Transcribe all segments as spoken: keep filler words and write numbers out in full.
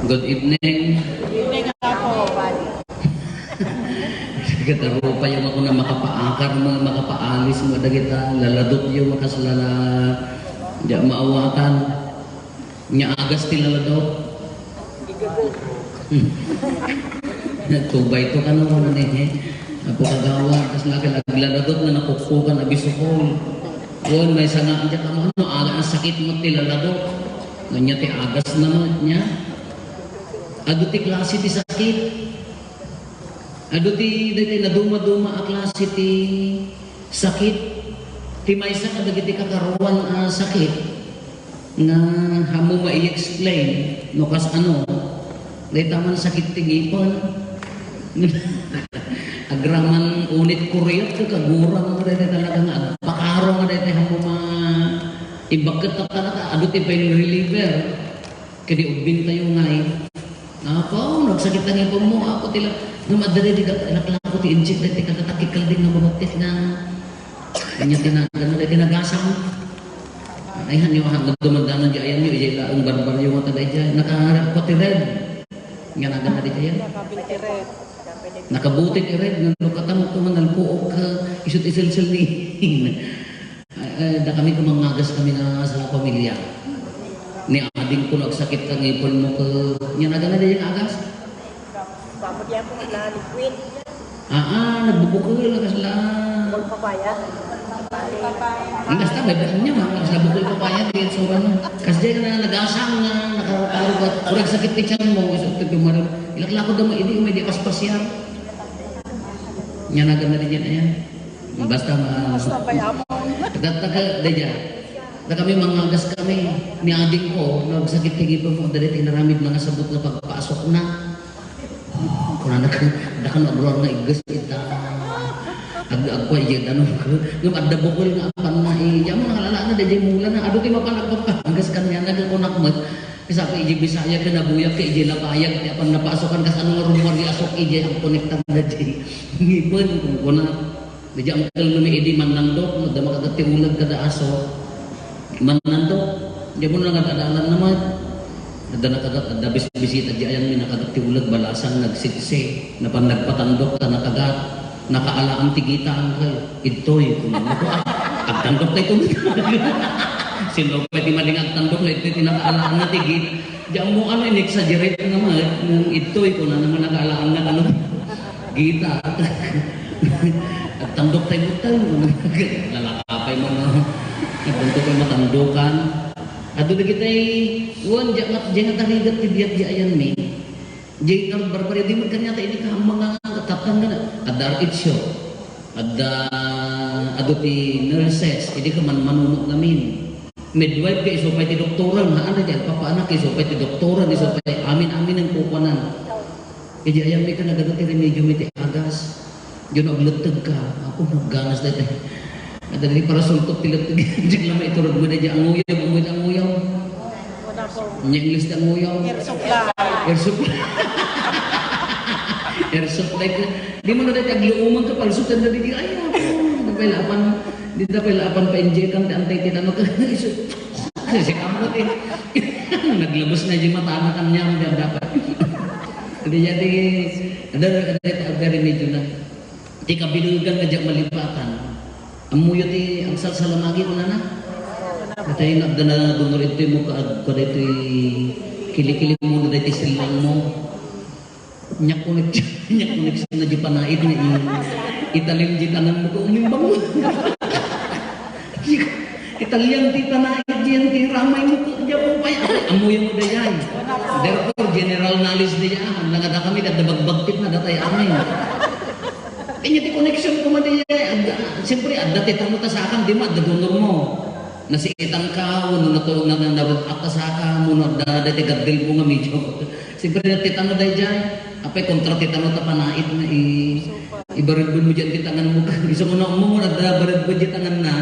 Good evening. Evening, Apo. Katarupayo nga kuna makapaakar mo, makapaalis mo dagita, laladotyo, makaslala, di maawatan. Nya agas ti laladot. Tubay to kano, ano ni, eh. Apo kagawad, kas laki naglaladot nga nakukkukan a bisukol. Wen, maysa nga, anya kamo, ano, aga ang sakit mo ti laladot. Anya ti agas na mo, nya. Adu ti klase ti sakit. Adu ti, daytoy naduma-duma a klase ti sakit. Ti maysa kadagiti kakaruan a sakit nga ammo mai-explain no kas ano, dayta man sakit ti ngipen. Agraman unit kuriat ka kaguram nga dayta talaga nga agpakaro nga dayta ammo ma-, imbagket ta talaga, adu ti pain reliever. Kadi ubbing tayo ngay. Apo, nagsakit ang ipon mo. Apo, tila, nga madali di ka, ilaklako ti inject, dahil ti katatakikal din nga mabaktit nga. Kanya tinagan mo, dahil tinagasang. Ay, hanyo, ha, nagdumandanan di ayan nyo, ijay laong barbaryo nga taga ijay. Nakaharap ko ti red. Nga nagan na di kaya. Nakabutik i red, nga lukatan mo ko nga nalpuok, isut isilsil ni. Ay, ay, da kami kumangagas kami nga sa pamilya. Ni ading ko nagsakit ka ngipon mo ko, nya nagan na di agas? Bago di ako na liquid. Ah, ah, nagbubukel na kasla. Papaya. Ang basta, may daan niya, mga kasla bukol papaya, di yung sura na. Kasi dyan na nagasang na, nakarubat. Kurang sakit ni tiyan mo, gusto ko tumarin. Ilaklako daw mo, hindi, may di kaspasyal. Nya nagan na di dyan, ayan. Basta ma-, Basta bayamon. Taga, taga, da dyan. Da kami mangagas kami. Ni ading ko, nagsakit ti ngipon mo, dali tinaramid na nga sabot nga pagpasok na. Kuna na ka, da ka na agruar nga iggas ita. Ag-, agpa iya, ano, ngem adda bukol nga apan na, eh, di mo nakalala na, da di mula na. Adu ti mapan agpapangas kanya, nagkunak met. Isa ko iji Bisaya, kinabuyak ka iji labayag, ti apan napasokan, kas ano nga rumwar di asok iji, ang konektar na di. Ngipon, kung kuna. Daydiay uncle no mi idi mannandok, no adda makagat ti uleg kada aso. Mannandok, diay mo nangad-adalan naman. Adda nakagat, adda bis-, bisita di ayan mi nakagat ti uleg, balasang nagsiksi. Napan nagpatandok ta nakagat. Nakaalaan ti gita, uncle. Idtoy, kumano ko, ah, agtandok tayo ito. Sino pa ti maling agtandok na ito, tinakaalaan na ti gita. Diyan mo, ano, in-exaggerate naman, eh. Nung ito, ito na naman nakaalaang na, ano, gita. At tandok tayo mo tayo. Lalakapay mo, no? At tandok tayo matandukan. At doon kita, eh, wan, diyan nga, diyan nga tarigat ti biyat di ayan, mi. Diyan nga barbarya, di mo kanya tayo, hindi ka ang mga tatang na, at dar itso. Adda, adu ti nurses, idi ka man manunot ngamin. Midwife ka, isu pay ti doktoran, haan na ti agpapaanak, isu pay ti doktoran, isu pay amin-amin ang kukuanan. Idi ayan mi ka nagadu ti remedio mi ti agas. Diyan agletteg ka, ako nagganas dayta. Adda di para sultok ti letteg, diyan lang maiturod mo na diyan, ang uyab, ang uyab, ang uyab. Nya English ti ang uyab. Air supply. Air supply. Air supply ka. Di mo na dati agluuman ka, palsutan na di, ay, ako. Di pa ila apan, di na pa ila apan pa-injectan ti anti-tetano ka. Isu-, kasi si Kamot, eh. Naglabas na di matana kanyam, di dapat. Hindi niya di, ada, ada, ada remedio na. Ti kabilugan nga diak malipatan. Ammoyo ti agsalsalamagi, kunana? Atay nga adda na dunor itoy mo ka, kadaytoy kilikili mo na daytoy sillang mo. Nyakunik, nyakunik na di panaid nga i-, italim di tanan mo ko umimbang mo. Italian ti panaid diyan ti ramay mo ko, diyan mo pay, ammoyo mo dayay. Therefore, general knowledge dayay, ah, nangada kami, kada bagbagtit na datay amin. Kanya ti connection ko man di, eh, adda, siyempre, adda ti tano ta saka, di mo, adda donor mo. Nasiitan ka, wenno nato-, na, na, narud-ak ka saka, wenno adda, adda ti gaddil mo nga medyo. Siyempre, ti tano daydiay, apay kontra ti tano ta panaid na i-, ibaredbed mo diyan ti tangan mo. Isu mo na, mo, mo, adda baredbed ti tangan na.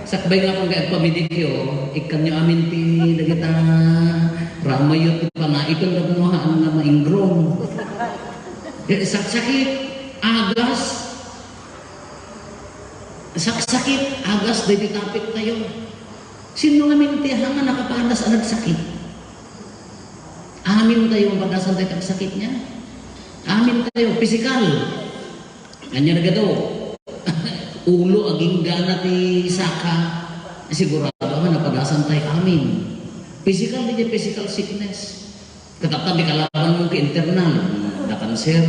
Sakbay nga kung kaya pamidikyo, ikanyo amin ti dagita ramayo ti panaid, ito na kumuhaan nga mainggrong. Eh, saksakit, agas. Saksakit, agas, daydi topic tayo. Sino nga mintihan nga nakapadas a nagsakit? Amin tayo, mapadasan tayo ti agsakit niya. Amin tayo, pisikal. Ania nagadu? Ulo, agingga na ti saka. Sigurado nga napadasan tayo amin. Pisikal, di physical sickness. Kataptan ti kalaban mo ti internal, da kanser.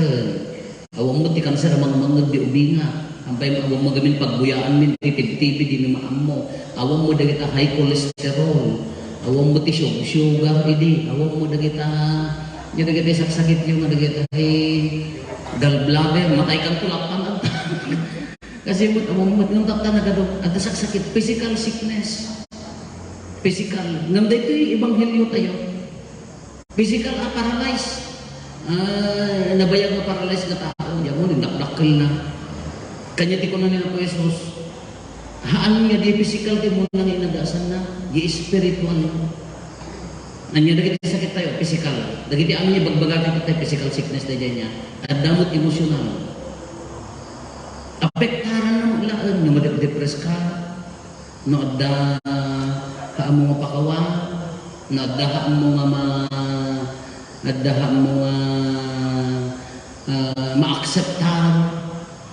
Awan mo ti kanser a mangmangngeg di ubinga. Ampay awan mo gamin pagbuyaan min ti tibtibi di maammo. Awan mo dagita high cholesterol. Awan mo ti sug-, sugar idi. Awan mo dagita, ania dagita saksakit yo nga dagita gallbladder. Matay kanto lappan. Kasi mo, awan mo, nung taptan na kadto, adda saksakit, physical sickness. Physical. Ngem daytoy ebanghelio tayo. Physical a paralyze. Ah, nabayag nga paralyze nga tao, diay mo, nagdakdakkel na. Kanya ti kuna ni Apo Jesus, haan nga di physical ti muna nga inagasan na, di spiritual. Ania dagiti sakit tayo, physical. Dagiti amin nga ibagbaga tayo, physical sickness daydiay niya. Adda met emotional. Apektaran na met laeng no madep-depress ka, no adda haanmo nga pakawan, no adda haanmo nga ma-, adda haanmo nga, ah, maakseptar,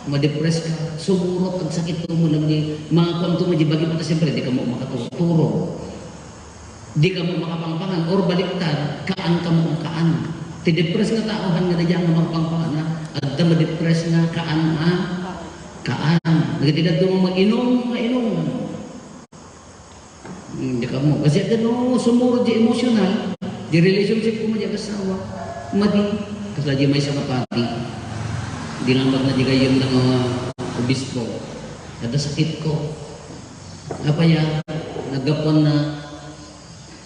madepress ka, sumurot, agsakit to mo lang di, makuan to mo di bagi mo, ta siyempre, di ka mo makaturo. Di ka mo makapangpangan, or baliktad, kaan ka mo ang kaan. Ti depress nga tao, haan nga daydiay nga makapangpangan, ha? Adda madepress nga kaan, ha? Kaan. Nagitidad mo mainom, mainom. Hmm, di ka mo. Kasi adda no sumurot di emotional, di relationship ko madi agasawa. Madi. Kasla di maysa nga padi. Di lang magna di gayyem na nga obispo. Adda sakit ko. Apay a, naggapuan na,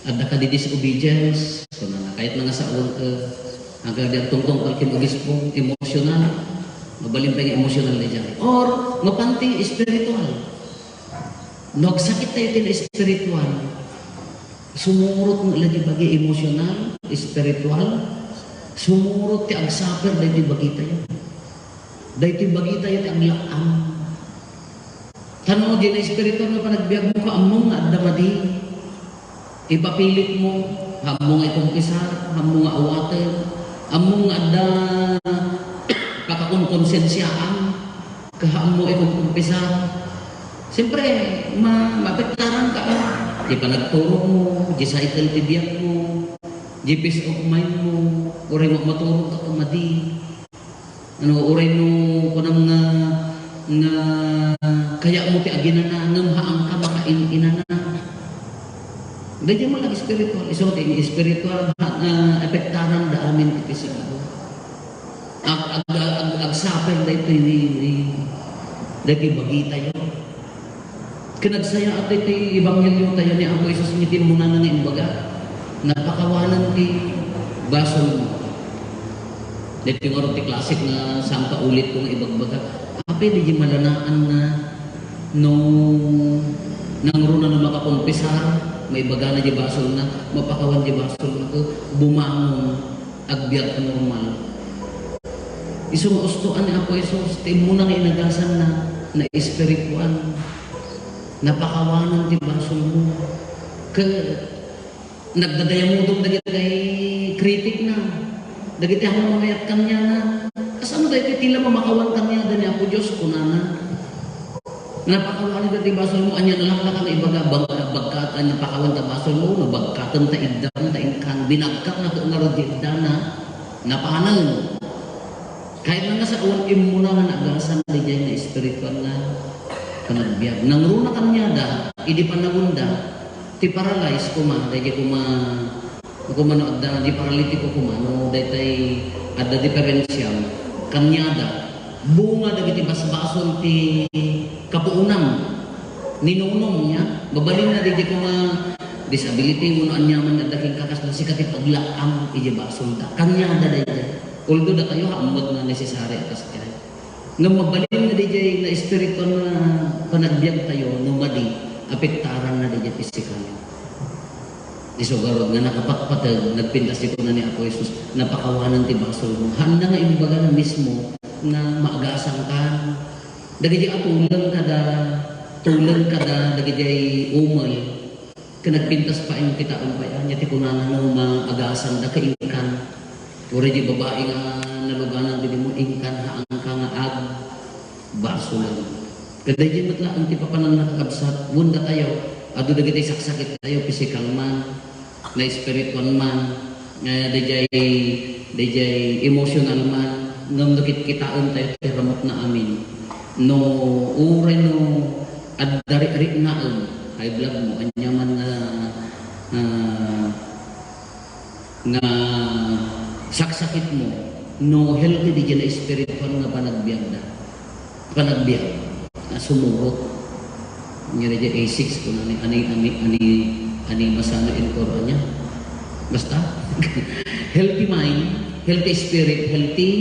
adda ka di disobedience. Kunana, kayat na nga sawen ka, agka di agtungtong palkin obispo, emotional. Mabalin pay nga emotional daydiay. Or, mapanti, spiritual. No agsakit tayo ti naespiritual, sumurot nga ila di bagi emotional, spiritual, sumurot ti agsuffer daytoy bagitayo. Daytoy bagitayo ti aglak-am. Tano di naespiritual nga panagbiag mo, haan mo nga adda madi. Ipapilit mo, haan mo nga ikumpisar, haan mo nga awaten, haan mo nga adda pakakonkonsensiaan, ket haan mo ikumpisar. Siyempre, ma-, maapektaran ka, ah. Di panagturog mo, di cycle ti biag mo, di peace of mind mo, uray mo maturog ka, madi. Ano, uray no kunam nga, nga kayat mo ti aginana, ngem haanka makain-inana. Daydiay man lang spiritual. Isu ti spiritual, ha, nga apektaran da amin ti physical. Ag-, ag-, ag-, agsuffer daytoy ni, ni, daytoy bagitayo. Ket nagsayaat daytoy ebanghelio tayo ni Apo Jesus iti immunana nga imbaga, "Napakawanen ti basolmo." Daytoy ngarud ti klasik nga saan ka ulit ko nga ibagbaga. Apay, di malanaan nga no nangruna no makakumpisar, maibagana di basolna, mapakawan di basolna, bumangon. Agbiag a normal. Isu nga ustoan ni Apo Jesus, ti immuna nga inagasanna, naespirituan. Napakawanen ti basolmo. Ket nagdadayamudong dagiti kritikna, dagiti ammong mangayat kaniana. Kasano daytoy ti la mamakawan kaniada ni Apo Dios, kunana. Napakawan ida ti basolmo, ania nalaklak a naibaga, bag-, bagkat, a napakawan ta basolmo, no bagkaten ta iddam, ta inkan, binagkat na to ngarud ti iddana, napanen. Kayatna nga sawen, immuna nga naagasan daydiay nga espirituan nga panagbiag. Nangruna kaniada, idi panawenda, ti paralyze koma, daydiay koma Koma no adda di paralitiko koma, no daytay adda diferensiam, kaniada, bunga dagiti basbasol ti kapuonam. Ninunong niya, mabalinna daydi koma disability wenno aniaman nga adda kenka, kasla sika ti paglaam iti basolda. Kaniada daydi. Although datayo, ammo nga necessary a kasdiay. Ngem mabalin nga daydiay nga espirituan nga panagbiagtayo no madi, apektaranna daydiay pisikal. Isu garud nga nakapatpateg, nagpintas ti kuna ni Apo Jesus, "Napakawanen ti basolmo." Haanna nga imbagana mismo nga maagasankan. Dagidi a tuleng kada, tuleng kada dagidi umel. Ket nagpintas pay nga kitaen pay, ania ti kunana no maagasanda ket inkan. Uray di babai nga naluganan didi mo, inkan haanka nga agbasolen. Ket daydiay met laeng ti papananna, kakabsat, wen datayo, adu dagiti saksakittayo, pisikal man, nga espirituan man, nga daydiay, daydiay emotional man, ngem no kitkitaentayo ti ramutna amin. No, uray no adda riknaen, high blood mo, ania man nga, ah, nga saksakit mo, no healthy daydiay nga espirituan nga panagbiagda. Panagbiag. Ah, sumurot. Nga daydiay A six, kunana ni, ani, ani, ani, ani masano in Quran niya. Basta, healthy mind, healthy spirit, healthy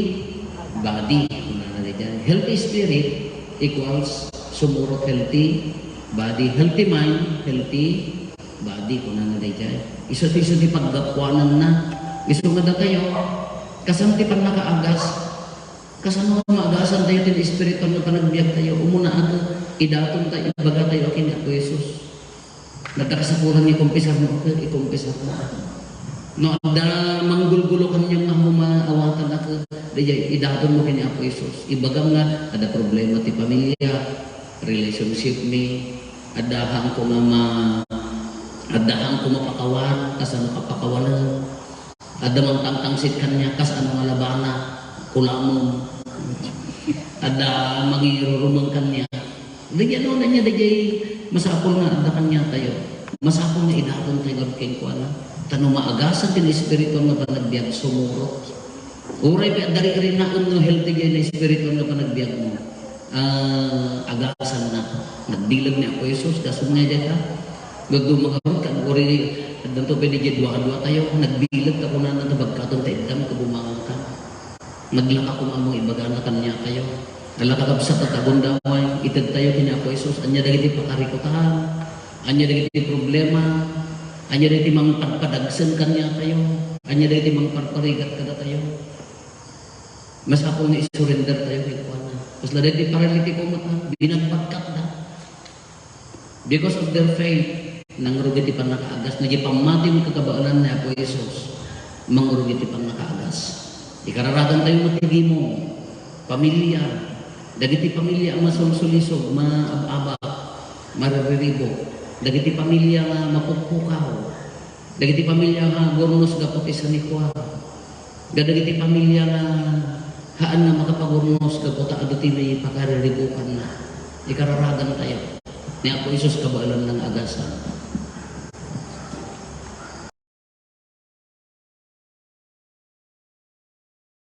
body. Kunana daydiay. Healthy spirit equals sumurot, healthy body. Healthy mind, healthy body. Kunana daydiay. Isu ti, isu ti paggapuananna. Isu nga datayo, kasano ti pannakaagas? Kasano nga maagasantayo ti espirituan nga panagbiagtayo? Umuna, ket idatonta, ibagatayo a ken Apo Jesus. Adda kasapulan nga ikumpisarmo, ket ikumpisarmo. No adda manggulgulokanyo nga humaawatan, ket daydiay idatonmo ken Apo Jesus. Ibagam nga adda problema ti pamilya, relationship mi, adda haanko nga ma-, adda haanko mapakawan, kasano ka pakawanen? Adda mangtangtangsit kaniak, kasano nga labana, kulamon. Adda mangirurumeng kaniak. Daydiay, ano, ania daydiay masapul nga adda kaniatayo. Masapul nga idatontayo nga kenkuana. Ta no maagasan ti espiritu nga panagbiag, sumurot. Uray pay adda riknaen no healthy nga espiritu nga panagbiagmo. Ah, agasanna. Nagbileg ni Apo Jesus, kastoy nga dayta. Dadduma ngarud, kan uri, addanto pay daydiay dua-duatayo, nagbileg ta kunana ta bagkaton ta iddam ket bumangankan. Naglaka koma ammo ibagana kaniatayo. Ala, kakabsat, ta gundaway, itedtayo ken ni Apo Jesus, ania dagiti pakarikutan, ania dagiti problema, ania dagiti mangpadpadagsen kaniatayo, ania dagiti mangparparigat kadatayo. Masapul nga isurrendertayo kenkuana. Kasla daydi paralitiko met, ha? Binagbagkatda. Because of their faith, nangrugit ti pannakaagas. No di pammati nga kakabaelan ni Apo Jesus, mangrugit ti pannakaagas. Ikararagantayo met ti gimong, pamilya, dagiti pamilya a masulsulisog, maab-abak, maririribo, dagiti pamilya nga mapukpukaw, dagiti pamilya nga gurnos gapu ti sanikua, dagiti pamilya nga haan nga makapagurnos gapu ta adu ti may pakariribukanna. Ikararagantayo. Ni Apo Jesus, kabaelanna nga agasan.